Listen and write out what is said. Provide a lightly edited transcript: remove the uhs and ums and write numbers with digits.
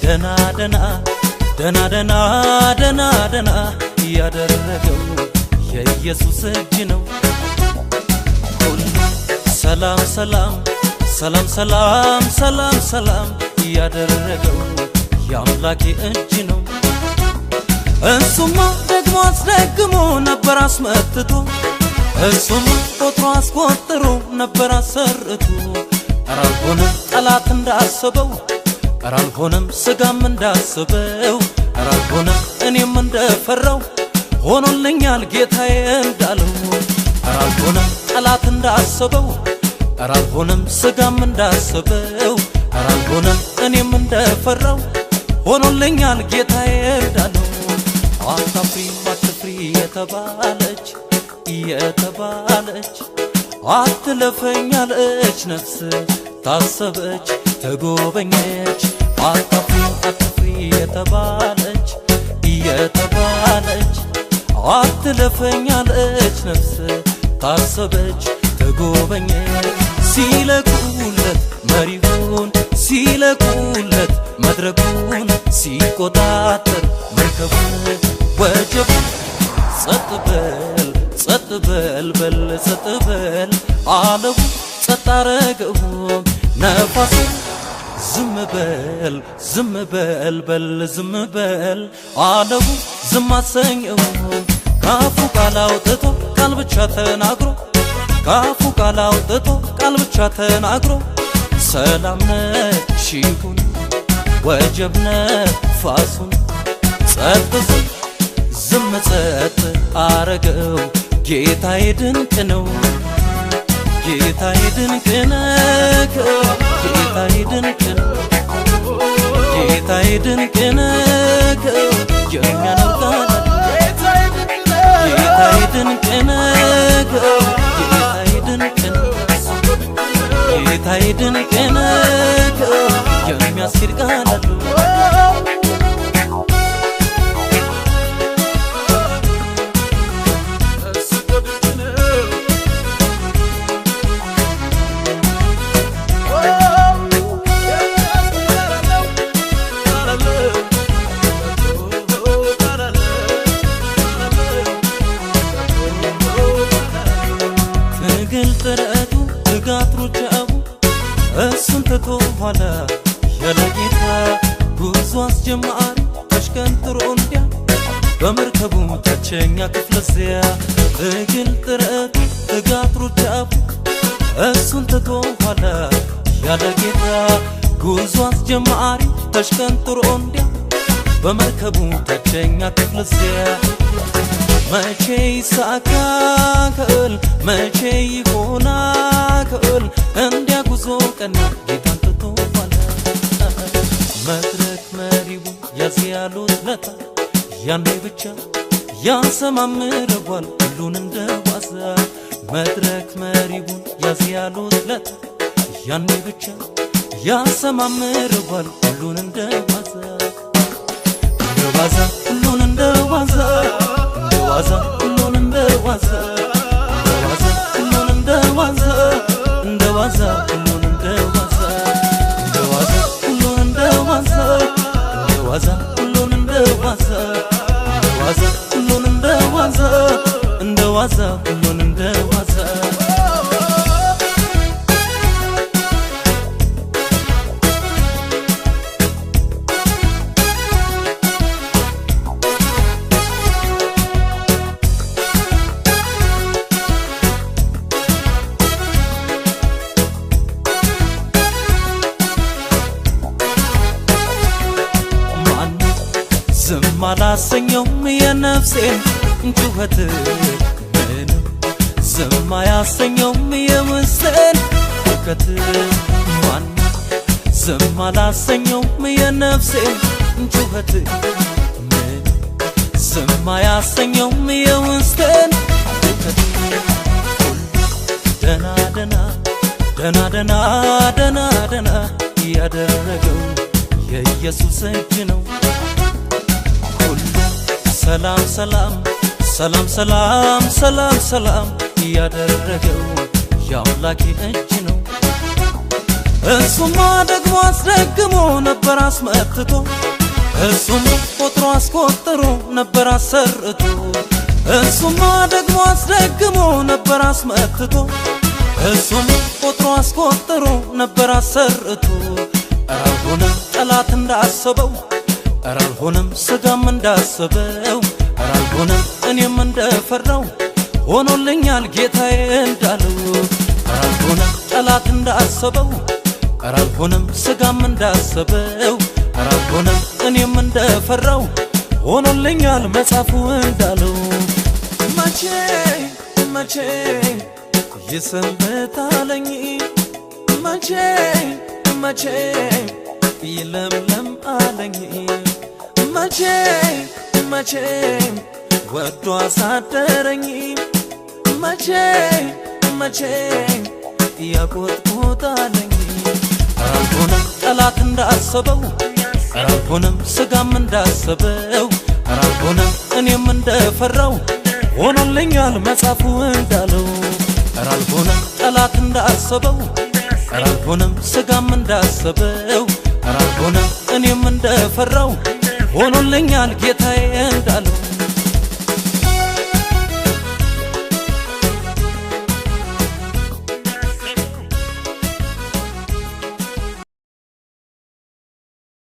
ደና ደና ደና ደና ደና ደና ያደረገው የኢየሱስ እጅ ነው። ሁሉ ሰላም ሰላም ሰላም ሰላም ሰላም ሰላም ያደረገው የአምላኬ እጅ ነው። እሱማ ደግሞ አስደግሞ ነበር አስመትቶ፣ እሱማ ቆጥሮ አስቆጥሮ ነበር አሰርቶ። ኧረ አልሆነም ጠላት እንዳሰበው፣ ኧረ አልሆነም ስጋም እንዳሰበው፣ ኧረ አልሆነም እኔም እንደፈራው፣ ሆኖልኛል ጌታዬ እንዳለው። ኧረ አልሆነም ጠላት እንዳሰበው፣ ኧረ አልሆነም ስጋም እንዳሰበው፣ ኧረ አልሆነም እኔም እንደፈራው፣ ሆኖልኛል ጌታዬ እንዳለው። አታፍሪም አትፍሪ የተባለች የተባለች አትለፈኛለች ነፍስ ታሰበች ተጎበኘች። አታፍሪም አትፍሪ የተባለች የተባለች አትለፈኛለች ነፍስ ታሰበች ተጎበኘች። ሲለቁለት መሪውን ሲለቁለት መድረኩን ሲቆጣጠር መርከቡን ወጀቡ ጸጥ በል ጸጥ በል በል ጸጥ በል አለው ጸጥ አረገው። ነፋሱ ዝም በል ዝም በል በል ዝም በል አለው ዝም አሰኘው። ካፉ ቃል አውጥቶ ቃል ብቻ ተናግሮ፣ ካፉ ቃል አውጥቶ ቃል ብቻ ተናግሮ፣ ሰላም ነሽ ይሁን ወጀብ ነፋሱን ጸጥ ዝም ጸጥ አረገው። ጌታዬ ድንቅ ነው፣ ጌታዬ ድንቅ ነው፣ ጌታዬ ድንቅ ነው፣ ጌታዬ ድንቅ ነው፣ የሚያኖር ቃል ጌታዬ ድንቅ ነው፣ ጌታዬ ድንቅ ነው፣ ጌታዬ ድንቅ ነው፣ የሚያስኬድ ቃል አለው። ትግል ጥረቱ ትጋት ሩጫው እሱን ትቶ ኋላ ያለ ጌታ ጉዞ አስጀማሪ ተሽቀንጥሮ እንዲያ በመርከቡ ታችኛ ክፍል እዚያ። ትግል ጥረቱ ትጋት ሩጫው እሱን ትቶ ኋላ ያለ ጌታ ጉዞ አስጀማሪ ተሽቀንጥሮ እንዲያ በመርከቡ ታችኛ ክፍል እዚያ። መቼ ይሳካል መቼ ይሆናል እንዲያ ጉዞ ቀና ጌታን ትቶ ኋላ። መድረክ መሪውን ያዝ ያሉት ለታ ያኔ ብቻ ያሰማምረዋል ሁሉን እንደ ዋዛ። መድረክ መሪውን ያዝ ያሉት ለታ ያኔ ብቻ ያሰማምረዋል ሁሉን እንደ ዋዛ፣ እንደ ዋዛ ሁሉን እንደ ዋዛ፣ እንደ ዋዛ ሁሉን እንደ ዋዛ፣ እንደ ዋዛ ሁሉን እንደ ዋዛ፣ እንደ ዋዛ ሁሉን እንደ ዋዛ፣ እንደ ዋዛ ሁሉን እንደ ዋዛ፣ እንደ ዋዛ ሁሉን እንደ ዋዛ፣ እንደ ዋዛ ሁሉን እንደ ዋዛ፣ እንደ ዋዛ ሁሉን እንደ ዋዛ። ማን ዝም አላሰኘውም የነፍሴን ጩኸት፣ ምንም ዝም አያሰኘውም የውስጤን ሁከት። ማን ዝም አላሰኘውም የነፍሴን ጩኸት፣ ምንም ዝም አያሰኘውም የውስጤን ሁከት። ሁሉ ደና ደና ደና ደና ደና ደና ያደረገው የኢየሱስ እጅ ነው። ሁሉ ሰላም ሰላም ሰላም ሰላም ሰላም ሰላም ያደረገው የአምላኬ እጅ ነው። እሱማ ደግሞ አስደግሞ ነበር አስመትቶ፣ እሱማ ቆጥሮ አስቆጥሮ ነበር አሰርቶ፣ እሱማ ደግሞ አስደግሞ ነበር አስመትቶ፣ እሱማ ቆጥሮ አስቆጥሮ ነበር አሰርቶ። ኧረ አልሆነም ጠላት እንዳሰበው፣ ኧረ አልሆነም ስጋም እንዳሰበው፣ ኧረ አልሆነም እኔም እንደፈራው፣ ሆኖልኛል ጌታዬ እንዳለው። ኧረ አልሆነም ጠላት እንዳሰበው፣ ኧረ አልሆነም ስጋም እንዳሰበው፣ ኧረ አልሆነም እኔም እንደፈራው፣ ሆኖልኛል መጽሐፉ እንዳለው። መቼ መቼ ይሰንብታለኝ፣ መቼ መቼ ይለምለም አለኝ፣ መቼ መቼ ወዶ አሳደረኝ፣ መቼ መቼ ያቆጥቁጣለኝ። ኧረ አልሆነም ጠላት እንዳሰበው፣ ኧረ አልሆነም ስጋም እንዳሰበው፣ ኧረ አልሆነም እኔም እንደፈራው፣ ሆኖልኛል መጽሐፉ እንዳለው። ኧረ አልሆነም ጠላት እንዳሰበው፣ ኧረ አልሆነም ስጋም እንዳሰበው፣ ኧረ አልሆነም እኔም እንደፈራው፣ ሆኖልኛል ጌታዬ እንዳለው።